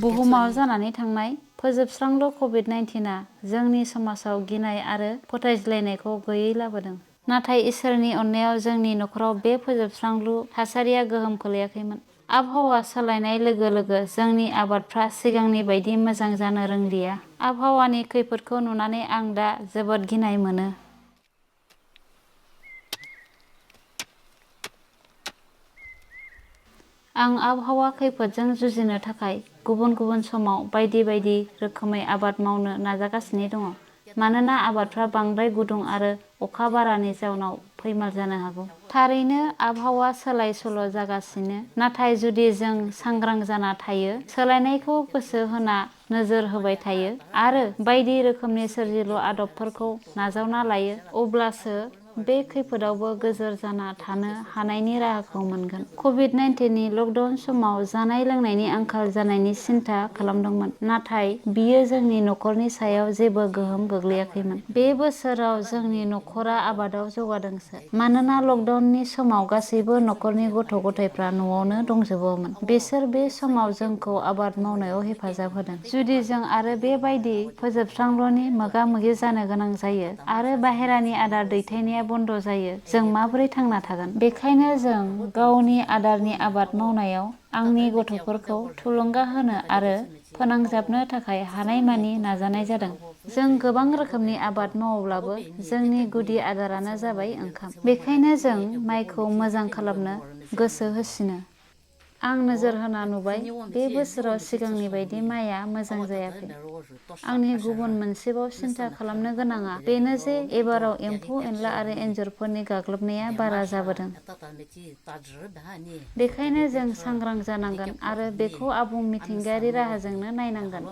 बुहुमाव जानानै थांनाय फोजोबस्रांलु कभिड-19आ जोंनि समाजाव गिनाय आरो फोथायज्लायनायखौ गैयै लाबोदों। नाथाय इसोरनि अननायाव जोंनि नखराव बे फोजोबस्रांलु थासारिया गोहोम खोलैयाखैमोन। आबहावा सोलायनाय लोगो लोगो जोंनि आबादफ्रा सिगांनि बायदि मोजां जानो रोंलिया। आबहावानि खैफोदखौ नुनानै आं दा जोबोद गिनाय मोनो। आं आबहावा खैफोदजों जुजिनो थाखाय गुबुन गुबुन समाव बायदि बायदि रोखोमै आबाद मावनो नाजागासिनो दङ। मानोना आबादफ्रा बांद्राय गुदुं आरो अखा बारानि जाउनाव फैमाल जानो हागौ। थारैनो आबहावा सोलाय सोल' जागासिनो। नाथाय जुदि जों सांग्रां जाना थायो, सोलायनायखौ गोसो होना नोजोर होबाय थायो आरो बायदि रोखोमनि सोरजिलु आदबफोरखौ नाजावना लायो, अब्लासो बे खैफोदावबो गोजोर जाना थानो हानायनि राहाखौ मोनगोन। कभिड-19नि लकडाउन समाव जानाय लोंनायनि आंखाल जानायनि सिन्था खालामदोंमोन, नाथाय बियो जोंनि नखरनि सायाव जेबो गोहोम गोग्लैयाखैमोन। बे बोसोराव जोंनि नखरा आबादाव जौगादोंसो। मानोना लकडाउननि समाव गासैबो नखरनि गथ' गथायफ्रा न'आवनो दंजोबोमोन। बिसोर बे समाव जोंखौ आबाद मावनायाव हेफाजाब होदों। जुदि जों आरो बेबायदि फोजोबस्रांलुनि मोगा-मोगि जानो गोनां जायो आरो बाहेरानि आदार दैथायनाया बन्द जायो, जों माबोरै थांना थागोन? बेखायनो जों गावनि आदारनि आबाद मावनायाव आंनि गथ'फोरखौ थुलुंगा होनो आरो फोनांजाबनो थाखाय हानायमानि नाजानाय जादों। जों गोबां रोखोमनि आबाद मावोब्लाबो जोंनि गुदि आदारानो जाबाय ओंखाम। बेखायनो जों माइखौ मोजां खालामनो गोसो होसिनो। आं नोजोर होना नुबाय, बे बोसोराव सिगांनि बायदि माइआ मोजां जायाखै। आंनि गुबुन मोनसेबाव सिन्था खालामनो गोनाङा बेनो जे एबाराव एम्फौ-एनला आरो एन्जरफोरनि गाग्लोबनाया बारा जाबोदों। बेखायनो जों सांग्रां जानांगोन आरो बेखौ आबुं मिथिंगायारि राहाजोंनो नायनांगोन।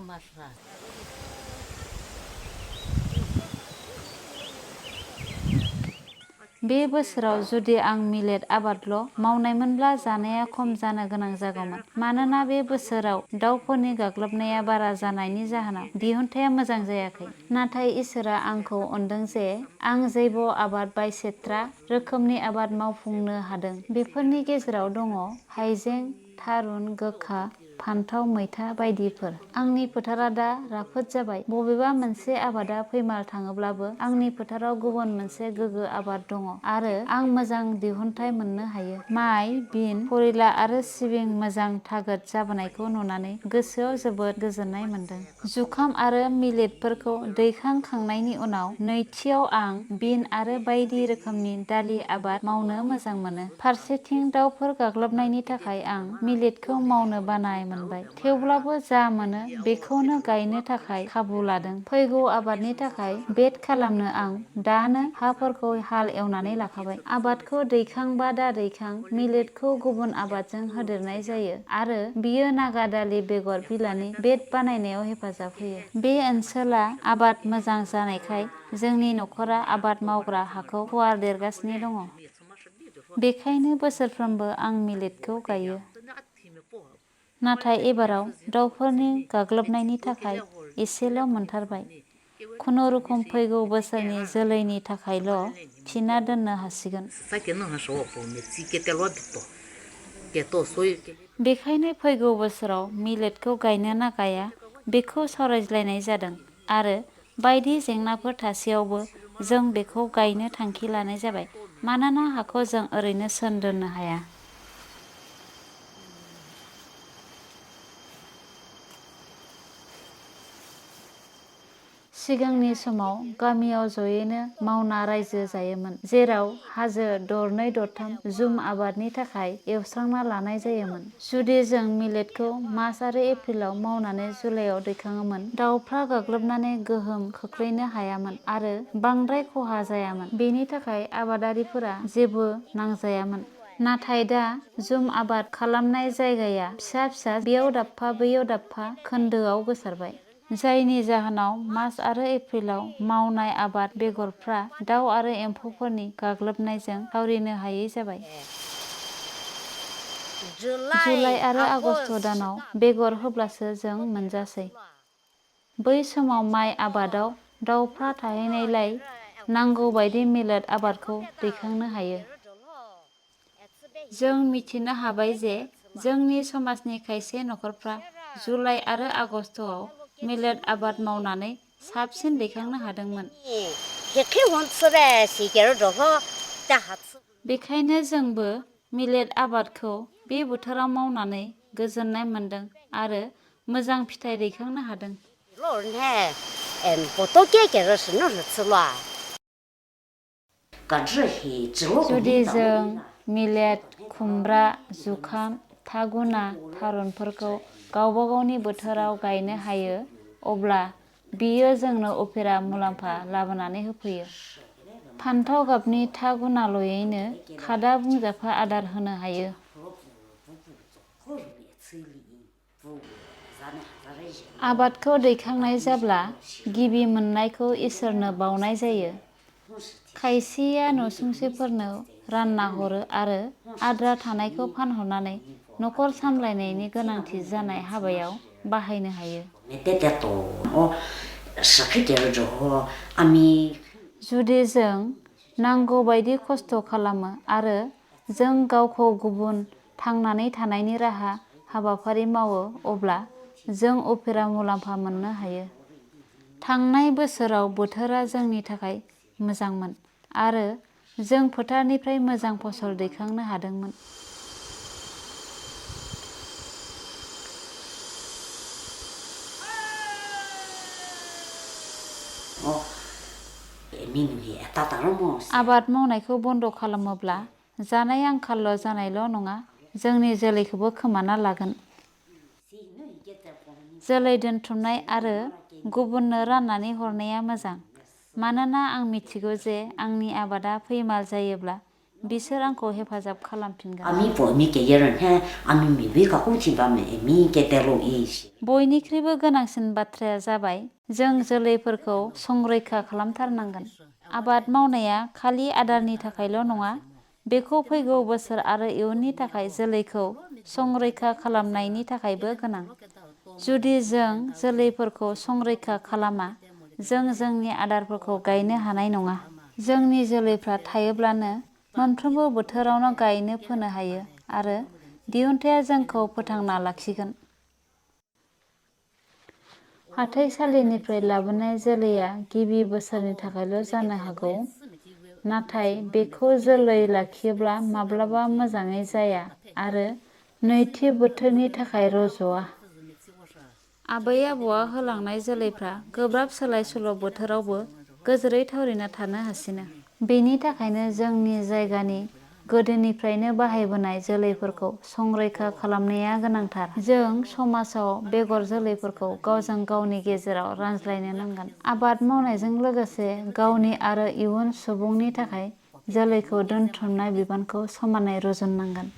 बे बोसोराव जुदि आं मिलेट आबादल' मावनायमोनब्ला जानाया खम जानो गोनां जागौमोन। मानोना बे बोसोराव दाउफोरनि गाग्लोबनाया बारा जानायनि जाहोनाव दिहुनथाया मोजां जायाखै। नाथाय इसोरआ आंखौ अनदों जे आं जैब आबाद बायसेत्रा रोखोमनि आबाद मावफुंनो हादों। बेफोरनि गेजेराव दङ हाइजें, थारुन, गोखा, फान्थाव, मैथा बायदिफोर। आंनि फोथारा दा राफोद जाबाय। बबेबा मोनसे आबादा फैमाल थाङोब्लाबो आंनि फोथाराव गुबुन मोनसे गोग्गो आबाद दङ आरो आं मोजां दिहुनथाय मोननो हायो। माइ, बिन, खरिला आरो सिबिं मोजां थागोद जाबोनायखौ नुनानै गोसोआव जोबोद गोजोननाय मोनदों। जुखाम आरो मिलेटफोरखौ दैखांखांनायनि उनाव नैथियाव आं बिन आरो बायदि रोखोमनि दालि आबाद मावनो मोजां मोनो। फारसेथिं दाउफोर गाग्लोबनायनि थाखाय आं मिलेटखौ मावनो बानाय मोनबाय। थेवब्लाबो जा मोनो बेखौनो गायनो थाखाय खाबु लादों। फैगौ आबादनि थाखाय बेट खालामनो आं दानो हाफोरखौ हाल एवनानै लाखाबाय। आबादखौ दैखांबा दा दैखां मिलेटखौ गुबुन आबादजों होदेरनाय जायो आरो बियो नागा दालि बेगर बिलानि बेट बानायनायाव हेफाजाब होयो। बे ओनसोला आबाद मोजां जानायखाय जोंनि नखरा आबाद मावग्रा हाखौ फुवारदेरगासिनो दङ। बेखायनो बोसोरफ्रोमबो आं मिलेटखौ गायो। नाथाय एबाराव दाउफोरनि गाग्लोबनायनि थाखाय एसेल' मोनथारबाय। खुनुरुखुम फैगौ बोसोरनि जोलैनि थाखायल' थिना दोननो हासिगोन। बेखायनो फैगौ बोसोराव मिलेटखौ गायनो ना गाया बेखौ सावरायज्लायनाय जादों आरो बायदि जेंनाफोर थासेयावबो जों बेखौ गायनो थांखि लानाय जाबाय। मानोना हाखौ जों ओरैनो सोन दोननो हाया। सिगांनि समाव गामियाव जयैनो मावना रायजो जायोमोन, जेराव हाजो दरनै दरथाम जुम आबादनि थाखाय एवस्रांना लानाय जायोमोन। जुदि जों मिलेटखौ मार्च आरो एप्रिलाव मावनानै जुलाइआव दैखाङोमोन, दाउफ्रा गाग्लोबनानै गोहोम खोख्लैनो हायामोन आरो बांद्राय खहा जायामोन। बेनि थाखाय आबादारिफोरा जेबो नांजायामोन। नाथाय दा जुम आबाद खालामनाय जायगाया फिसा फिसा बेयाव दाबफा बैयाव दाबफा खोन्दोआव गोसारबाय। जायनि जाहोनाव मार्च आरो एप्रिलाव मावनाय आबाद बेगरफ्रा दाउ आरो एम्फौफोरनि गाग्लोबनायजों थावरिनो हायै जाबाय। जुलाइ आरो आगस्त दानाव बेगर होब्लासो जों मोनजासै। बै समाव माइ आबादाव दाउफ्रा थाहैनायलाय नांगौ बायदि मिलेट आबादखौ दैखांनो हायो। जों मिथिनो हाबाय जे जोंनि समाजनि खायसे नखरफ्रा जुलाइ आरो आगस्तआव मिलेट आबाद मावनानै साबसिन दैखांनो हादोंमोन। बेखायनो जोंबो मिलेट आबादखौ बे बोथोराव मावनानै गोजोननाय मोनदों आरो मोजां फिथाइ दैखांनो हादों। जुदि जों मिलेट, खुमब्रा, जुखाम, थागुना, थारुनफोरखौ गावबा गावनि बोथोराव गायनो हायो, अब्ला बियो जोंनो उफेरा मुलाम्फा लाबोनानै होफैयो। फान्थाव गाबनि थागुनाल'यैनो खादा बुंजाफा आदार होनो हायो। आबादखौ दैखांनाय जाब्ला गिबि मोननायखौ इसोरनो बावनाय जायो। खायसेया नसुंसेफोरनो रानना हरो आरो आद्रा थानायखौ फानहरनानै नखर सामलायनायनि गोनांथि जानाय हाबायाव बाहायनो हायो। जुदि जों नांगौ बायदि खस्थ' खालामो आरो जों गावखौ गुबुन थांनानै थानायनि राहा हाबाफारि मावो, अब्ला जों उफेरा मुलाम्फा मोननो हायो। थांनाय बोसोराव बोथोरा जोंनि थाखाय मोजांमोन आरो जों फोथारनिफ्राय मोजां फसल दैखांनो हादोंमोन। आबाद मावनायखौ बन्द खालामोब्ला जानाय आंखाल जानायल' नङा, जोंनि जोलैखौबो खोमाना लागोन। जोलै दोनथुमनाय आरो गुबुननो राननानै हरनाया मोजां, मानोना आं मिथिगौ जे आंनि आबादा फैमाल जायोब्ला बिसोर आंखौ हेफाजाब खालामफिनगोन। बयनिख्रुइबो गोनांसिन बाथ्राया जाबाय जों जोलैफोरखौ संरैखा खालामथारनांगोन। आबाद मावनाया खालि आदारनि थाखायल' नङा, बेखौ फैगौ बोसोर आरो इयुननि थाखाय जोलैखौ संरैखा खालामनायनि थाखायबो गोनां। जुदि जों जोलैफोरखौ संरैखा खालामा, जों जोंनि आदारफोरखौ गायनो हानाय नङा। जोंनि जोलैफ्रा थायोब्लानो मोनफ्रोमबो बोथोरावनो गायनो फोनो हायो आरो दिहुनथाया जोंखौ फोथांना लाखिगोन। हाथाइसालिनिफ्राय लाबोनाय जोलैया गिबि बोसोरनि थाखायल' जानो हागौ, नाथाय बेखौ जोलै लाखियोब्ला माब्लाबा मोजाङै जाया आरो नैथि बोथोरनि थाखाय रज'आ। आबै-आबौआ होलांनाय जोलैफ्रा गोब्राब सोलाय-सोल' बोथोरावबो गोजोरै थावरिना थानो हासिनो। बेनि थाखायनो जोंनि जायगानि गोदोनिफ्रायनो बाहायबोनाय जोलैफोरखौ संरैखा खालामनाया गोनांथार। जों समाजाव बेगर जोलैफोरखौ गावजों गावनि गेजेराव रानज्लायनो नांगोन। आबाद मावनायजों लोगोसे गावनि आरो इयुन सुबुंनि थाखाय जोलैखौ दोनथुमनाय बिबानखौ समानै रुजुननांगोन।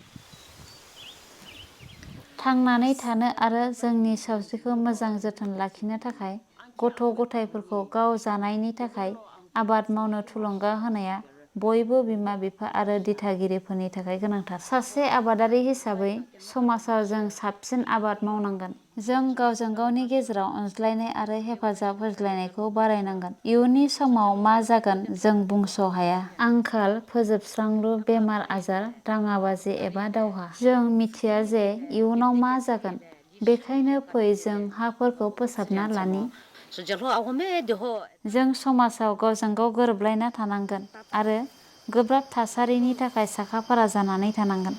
थांनानै थानो आरो जोंनि सावस्रिखौ मोजां जोथोन लाखिनो थाखाय गथ'-गथायफोरखौ गाव जानायनि थाखाय आबाद मावनो थुलुंगा होनाया बयबो बिमा-बिफा आरो दिथागिरिफोरनि थाखाय गोनांथार। सासे आबादारि हिसाबै समाजाव जों साबसिन आबाद मावनांगोन। जों गावजों गावनि गेजेराव अनज्लायनाय आरो हेफाजाब होज्लायनायखौ बारायनांगोन। इयुननि समाव मा जागोन जों बुंस' हाया। आंखाल, फोजोबस्रांलु, बेमार-आजार, दाङाबाजि एबा दावहा। जों मिथिया जे इयुनाव मा जागोन, बेखायनो फै जों हाफोरखौ फोसाबना लानि। जों समाजाव गावजों गाव गोरोबलायना थानांगोन आरो गोब्राब थासारिनि थाखाय साखा-फारा जानानै थानांगोन।